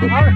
All right.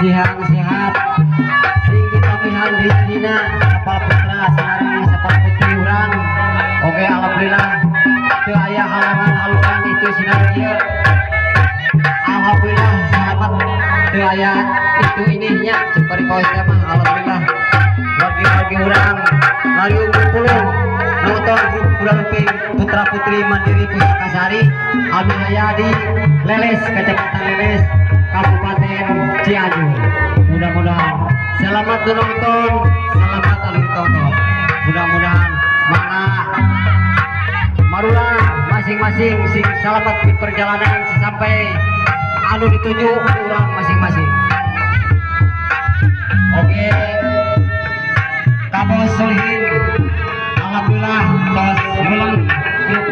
Dipasihan sehat, sing ditambihan rezekina sapal putra sareng sapal putri urang. Oke, alhamdulillah teu aya halangan haluan itu sinareng ieu. Alhamdulillah selamat, teu aya itu ini nya ceuk kaos mah. Alhamdulillah wargi-wargi urang ngariung pulung nonton grup Kuda Lumping Putra Putri Mandiri Pusakasari anu aya di Leles, Kecamatan Leles, Kabupaten Cianjur. Mudah-mudahan selamat menonton, selamat anu ditonton. Mudah-mudahan mana marulang masing-masing sing selamat di perjalanan sampai anu dituju urang masing-masing. Oke, Kabos Solihin, alhamdulillah tos meleng grup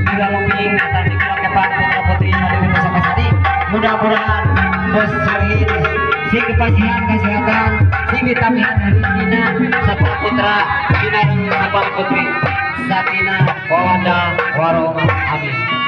Kuda Lumping atau di Kepak Putra Putri Mandiri Pusakasari. Mudah-mudahan Bos Solihin sing dipasihan kesehatan, sing ditambihan rezekina sapal putra sinareng sapal putri, sakinah mawaddah warahmah, amin.